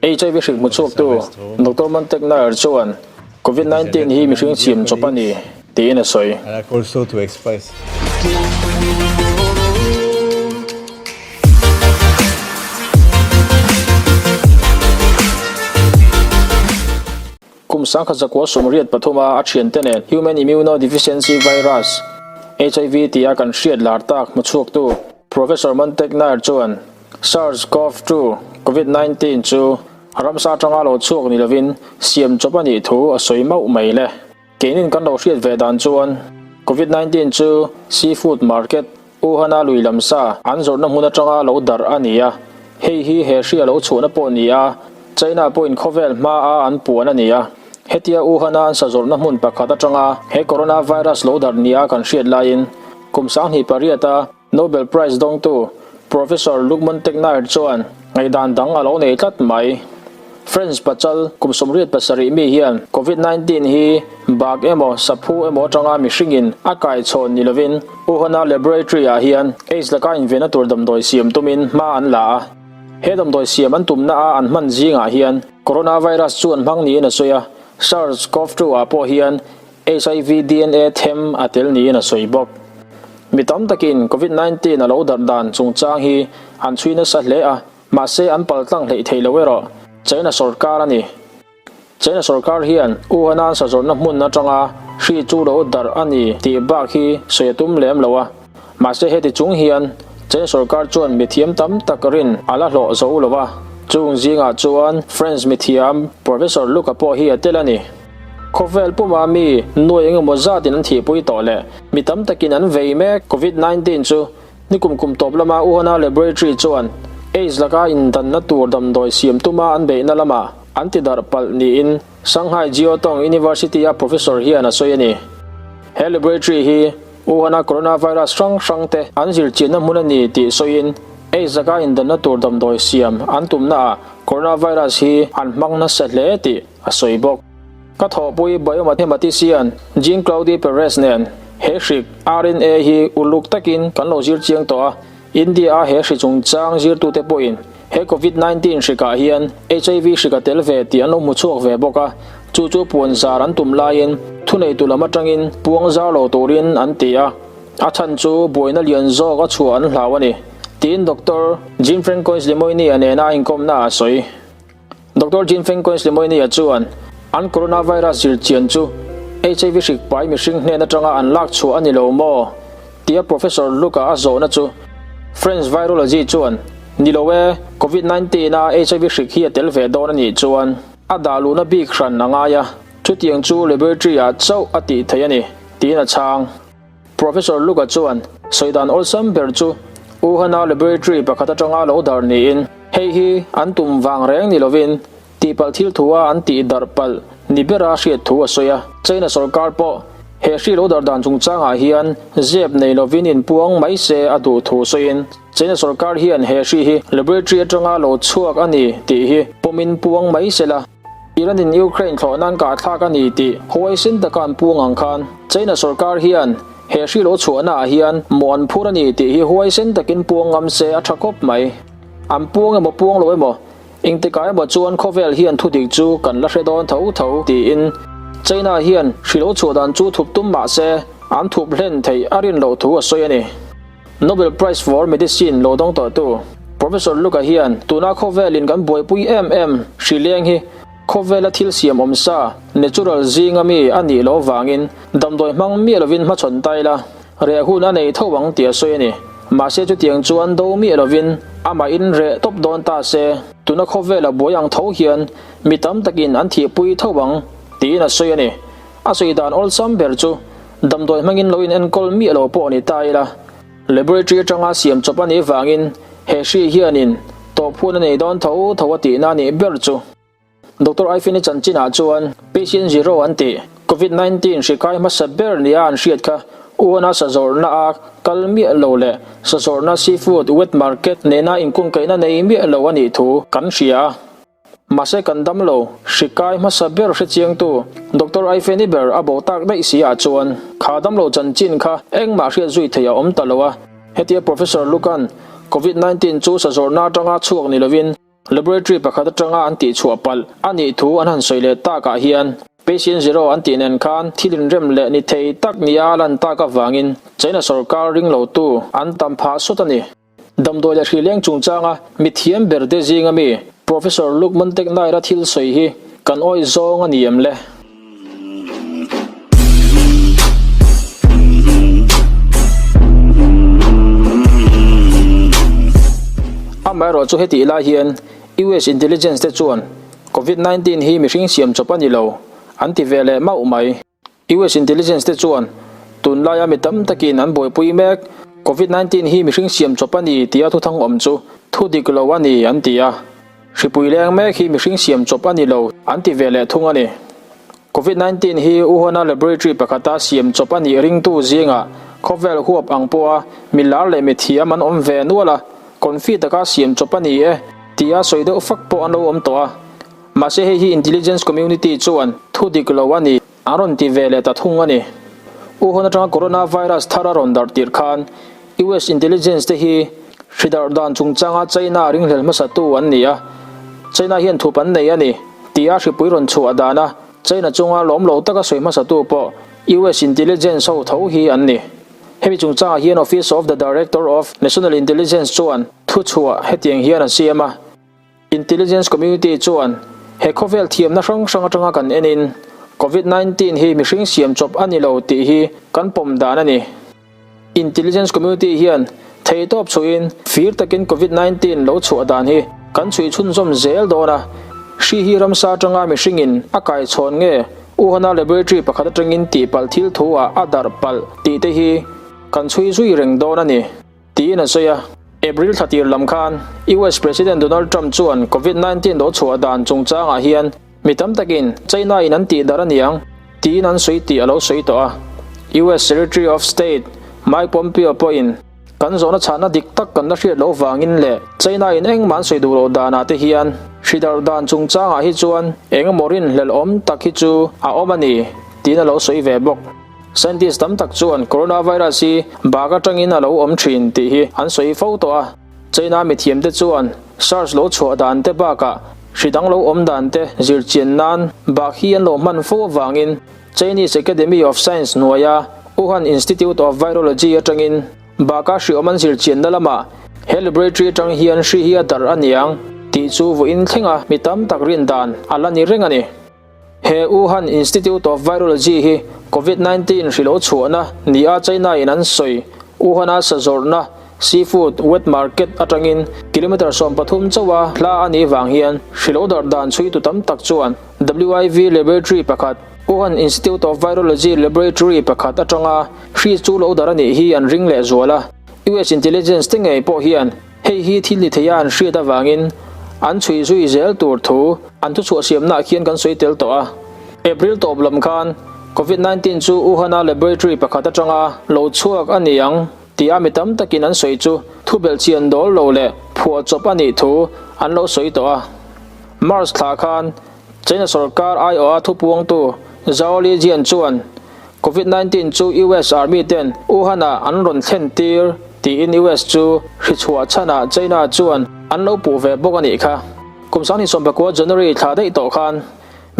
HIV hrilh hmu chhuaktu Doctor Mantek Nair chuan Covid 19 hi mihring siam chawp a ni tiin a sawi. Kum 1983 a a thiante nen Human Immunodeficiency Virus, HIV, tia kan hriat lar tak hmu chhuaktu Professor Mantek Nair chuan SARS-CoV-2, Covid 19, chu ramsa atanga lo chhuak ni lovin siam chawp a nih thu a sawi mauh mai le. Keinin kan lo hriat ve dan chuan Covid 19 chu seafood market Wuhan-a lui lam sa an zawrhna hmun atanga lo darh a ni a, hei hi he hri a lo chhuahna pawh ni a, China pawhin khawvel hmaa an puan a ni a. Hetia Wuhan-a an sa zawrhna hmun pakhat atanga he coronavirus lo darh nia kan hriat laiin kum 28 a Nobel Prize dawngtu Professor Luc Montagnier chuan ngaihdan dang a lo nei tlat mai. French pachal kum 87 mi hian Covid 19 hi bak emaw saphu emaw atanga mihringin a kai chhawn ni lovin Wuhan-a laboratory ah hian AIDS laka invenna tur damdawi siam tumin hma an la a. He damdawi siam an tumna a an hman zingah hian coronavirus chu an hmang niin a sawi a, SARS-CoV-2 ah pawh hian HIV DNA them a tel niin a sawi bawk. Mi tam takin Covid 19 a lo darh dan chungchang hi an chhui nasa hle a, mahse an paltlang hleih theih lo erawh China sawrkar a ni. China sawrkar hian Wuhan-a an sazawrhna hmun atanga hri chu lo darh a ni tih bak hi sawi a tum lem lo a, mahse heti chung hian China sawrkar chuan mithiam tam tak rin a la hlawh zo lo a, chung zingah chuan French mithiam Professor Luca pawh hi a tel a ni. Khawvel puma mi nuai engemaw zatin an thihpui tawh leh mi tam takin an vei mek Covid 19 chu Nikum kum tawp lama Wuhan-a laboratory chuan AIDS laka indanna tur damdawi siam tuma an beihna lamah an ti darh palh niin Shanghai Jiaotong University-a professor hian a sawi a ni. He laboratory hi Wuhan-a coronavirus hrang hrang te an zirchianna hmun a ni tih sawiin AIDS laka indanna tur damdawi siam an tumnaah coronavirus hi an hmang nasa hle tih a sawi bawk. Ka thawhpui biomathematician Jean Claude Perez nen he hrik RNA hi uluk takin kan lo zir chiang tawh a, India-a he hri chungchang zirtute pawhin he Covid 19 hrikah hian HIV hrik a tel ve tih an lo hmu chhuak ve bawk a, chu chu puan zar an tum laiin thuneitu lam atangin puang zar lo turin an ti a, a chhan chu buaina lian zawk a chhuah an hlau a ni, tiin Doctor Jean-Francois Lemoyne-a nena a inkawmna a sawi. Doctor Jean Francois Lemoyne-a chuan an coronavirus zirchian chu HIV hrik pai mihring hnen atanga an lak chhuah a ni lo maw? tia Professor Luca a zawhna chu French virology chuan Ni lo e, Covid 19 a HIV hrik hi a tel ve dawn a nih chuan a dah luhna bik hran a ngai a, chutiang chu laboratory ah chauh a tih theih a ni, tiin a chhang. Professor Luca chuan sawi dan awlsam ber chu Wuhan-a laboratory pakhat atanga lo darh niin hei hi an tum vang reng ni lovin tihpalh thil thua an tih darh palh ni bera hriat thu a sawi a. China sorkar pawh he hri lo darh dan chungchangah hian zep nei lovin inpuang mai se a duh thu sawiin China sorkar hian he hri hi laboratory atanga lo chhuak a ni tih hi pawmin puang mai se la. Iran in Ukraine thlawh nan kah thlak a ni tih huaisen taka an puang ang khan China sorkar hian he hri lo chhuahna ah hian mawh an phur a ni tih hi huaisen takin puang ngam se a tha khawp mai. An puang emaw puang lo emaw engtikah emaw chuan khawvel hian thudik chu kan la hre dawn tho tho tiin China hian hri lo chhuah dan chu thup tum mah se an thup hlen theih a rin loh thu a sawi a ni. Nobel Prize for Medicine lo dawng tawhtu Professor Luca hian tuna khawvelin kan buaipui em em hri leng hi khawvela thil siam awm sa, natural, zinga mi a nih loh vangin damdawi hmang miah lovin hmachhawn ta ila, reh hun a nei tho ang tih a sawi a ni. Mahse chutiang chuan do miah lovin amahin reh tawp dawn ta se, tuna khawvela buai ang tho hian mi tam takin an thihpui tho ang tiin a sawi a ni. A sawi dan awlsam ber chu Damdawi hmangin lo in enkawl miah lo pawh ni ta ila, laboratory atanga siam chawp a nih vangin he hri hianin tawp hun a nei dawn tho tho a tihna a nih ber chu. Doctor Aifeni chanchinah chuan patient zero an tih, Covid 19 hri kai hmasa ber nia an hriat kha Wuhan-a sazawrhna a kal miah lo leh sazawrhna seafood wet market nena inkungkaihna nei miah lo a nih thu kan hria a. Mahse kan dam lo, hri kai hmasa ber hre chiangtu Doctor Aifeni ber a bo tak daih si ah chuan kha dam lo chanchin kha engmah hriat zui thei a awm ta lo a. Hetia Professor Lukan Covid 19 chu sazawrhna atanga chhuak ni lovin. Laboratory pakhat atanga an tihchhuah palh a nih thu an han sawi leh takah hian Patient Zero an tih nen khan thil inrem leh ni thei tak nia a lan tak avangin China sorkar ring lotu an tam phah sawt a ni. Damdawi leh hrileng chungchanga mithiam berte zinga mi Professor Luc Montagnier-a thil sawi hi kan awih zawng a ni em le? Amaherawh chu hetih lai hian US intelligence te chuan Covid 19 hi mihring siam chawp a ni lo an ti ve leh mauh mai. US intelligence te chuan tunlaia mi tam takin an buaipui mek Covid 19 hi mihring siam chawp a ni tia thuthang awm chu thu dik lo a ni an ti a. Hripui leng mek hi mihring siam chawp a ni lo an ti ve leh thung a ni. Covid 19 hi Wuhan-a laboratory pakhata siam chawp a nih ringtu zingah khawvel huap ang pawha mi lar leh mi thiam an awm ve nual a, confi taka siam chawp a ni e tia sawi deuh fak pawh an lo awm tawh a. Mahse hei hi intelligence community chuan thu dik lo a ni an rawn ti ve leh ta thung a ni. Wuhan atanga coronavirus thar a rawn darh tirh khan US intelligence te hi hri darh dan chungchanga China ringhlel hmasatu an ni a, China hian thup an nei a ni tia hripui rawn chhuah dana China chunga lawm lo taka sawi hmasatu pawh US intelligence ho tho hi an ni. Hemi chungchangah hian Office of the Director of National Intelligence chuan thuchhuah hetiang hian a siam a. Intelligence community chuan he khawvel thiamna hrang hrang atanga kan enin Covid 19 hi mihring siam chawp a ni lo tih hi kan pawm dan a ni. Intelligence community hian theihtawp chhuihin fir takin Covid 19 lo chhuah dan hi kan chhui chhunzawm zel dawn a, hri hi ramsa atanga mihringin a kaichhawn nge Wuhan-a laboratory pakhat atangin tihpalh thil thu ah a darh palh tih te hi kan chhui zui reng dawn a ni. Tiin a sawi a. April thla tir lam khan US President Donald Trump chuan Covid 19 lo chhuah dan chungchangah hian mi tam takin China in an tih darh a niang tiin an sawi tih a lo sawi tawh a. US Secretary of State Mike Pompeo pawhin kan zawhna chhahna dik tak kan la hriat loh vangin leh China in engmah an sawi duh loh danah te hian hri darh dan chungchangah hi chuan engemaw rinhlelh awm tak hi chu a awm a ni tiin a lo sawi ve bawk. Scientist tam tak chuan coronavirus hi bak atangin a lo awm thin tih hi an sawi fo tawh a. China mithiamte chuan SARS lo chhuah dan te bakah hri dang lo awm dan te zirchian nan bak hi an lo hman fo avangin Chinese Academy of Science hnuaia Wuhan Institute of Virology atangin baka hri awm an zirchianna lamah he laboratory atang hian hri hi a darh a niang tih chu vawiin thlenga mi tam tak rin dan a la ni reng a ni. He Wuhan Institute of Virology hi Covid 19 hri lo chhuahna nia China in an sawi Wuhan-a sa zawrhna seafood wet market atangin kilometre 13 chauha hla a nih vang hian hri lo darh dan chhuitu tam tak chuan WIV laboratory pakhat Wuhan Institute of Virology laboratory pakhat atanga hri chu lo darh a nih hi an ring leh zual a. US intelligence te ngei pawh hian Hei hi thil ni theia an hriat avangin an chhui zui zel tur thu an thuchhuah siamnaah khian kan sawi tel tawh a. April tawp lam khan Covid 19 chu Wuhan-a laboratory pakhat atanga lo chhuak a ni ang tia mi tam takin an sawi chu thubelh chian dawl lo leh phuah chawp a nih thu an lo sawi tawh a. March thla khan China sorkar aiawha thupuangtu Zhao Lijian chuan Covid 19 chu US Army ten Wuhan ah an rawn thlen tir tiin US chu hri chhuah chhanah China chuan an lo puh ve bawk a nih kha. Kum 2019 January thla daih tawh khan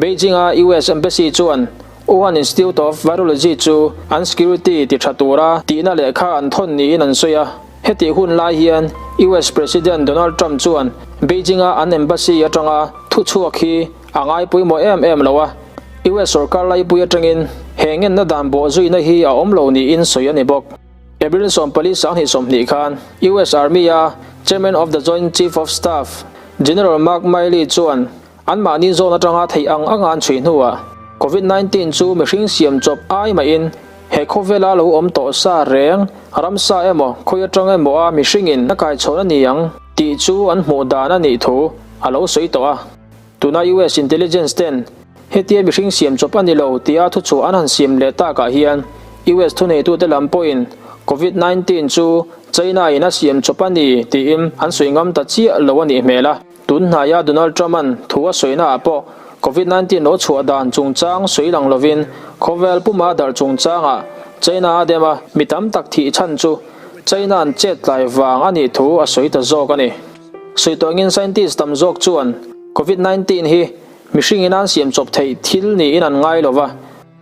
Beijing a US Embassy chuan Wuhan Institute of Virology chu an security ti tha tura tihna lehkha an thawn niin an sawi a. Hetih hun lai hian US President Donald Trump chuan Beijing a an embassy atanga thuchhuak hi a ngai pawimawh em em lo a, US sorkar laipui atangin he ngenna dan bawh zuina hi a awm lo niin sawi a ni bawk. April 14 2020 khan US Army-a Chairman of the Joint Chief of Staff General Mark Milley chuan anmahni zawn atanga theih ang anga an chhui hnuah Covid 19 chu mihring siam chawp ai mahin he khawvela lo awm tawh sa reng ramsa emaw khawi atang emaw a mihringin a kaichhawn a ni ang tih chu an hmuh dan a nih thu a lo sawi tawh a. Tuna US intelligence ten hetia mihring siam chawp a ni lo tia thuchhuah an han siam leh takah hian US thuneitute lam pawhin Covid 19 chu China in a siam chawp a ni tiin an sawi ngam ta chiah lo a nih hmel a. Tun hnaia Donald Trump-a'n thu a sawina ah pawh Covid 19 lo chhuah dan chungchang sawi lang lovin khawvel puma darh chungchangah China a dem a, mi tam tak thih chhan chu China-a'n chet tlai vang a nih thu a sawi ta zawk a ni. Sawi tawh angin scientist tam zawk chuan Covid 19 hi mihringin an siam chawp theih thil niin an ngai lo va,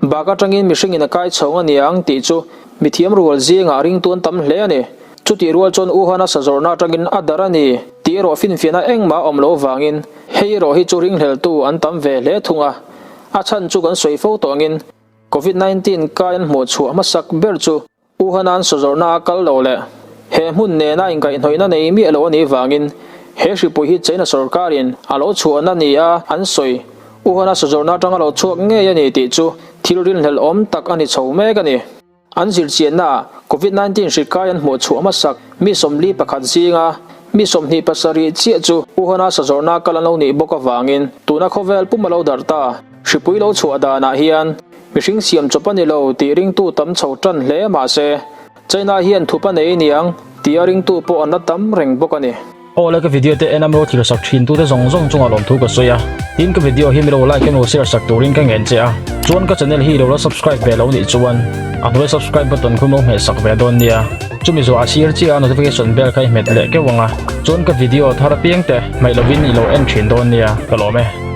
bak atangin mihringin a kai chhawng a niang tih chu mithiam rual zingah ringtu an tam hle a ni. Chutih rual chuan Wuhan a sazawrhna atangin a darh a ni tih erawh finfiahna engmah a awm loh vangin hei erawh hi chu ringhleltu an tam ve hle thung a. A chhan chu kan sawi fo tawh angin Covid 19 kai an hmuh chhuah hmasak ber chu Wuhan-a'n sazawrhna a kal lo leh he hmun nena inkaihhnawihna nei miah lo a nih vangin he hripui hi China sorkarin a lo chhuahna nia an sawi. Wuhan-a sazawrhna atanga lo chhuak ngei a ni tih chu thil rinhlelh awm tak a ni chho mek a ni. An zirchiannaah Covid 19 hri kai an hmuh chhuah hmasak mi 41 zinga mi 27 chiah chu Wuhan-a sazawrhna kal an lo nih bawk avangin tuna khawvel pum a lo darh ta. Hripui lo chhuah danah hian mihring siam chawp a ni lo tih ringtu tam chho tan hle mah se, China hian thup a nei niang tia ringtu pawh an la tam reng bawk a ni. Aw le ka video te en a milo thlir sak thin tute zawng zawng chungah lawmthu ka sawi a, tin ka video hi milo like emaw share sak turin ka ngen che a, chuan ka channel hi ilo la subscribe ve lo nih chuan a hnuai subscribe button khu milo hmeh sak ve dawn nia, chumi zawh a sir chiah a notification bell kha i hmet leh keuh ang a, chuan ka video thar apiang te hmaih lovin ilo en thin dawn nia, ka lawm e.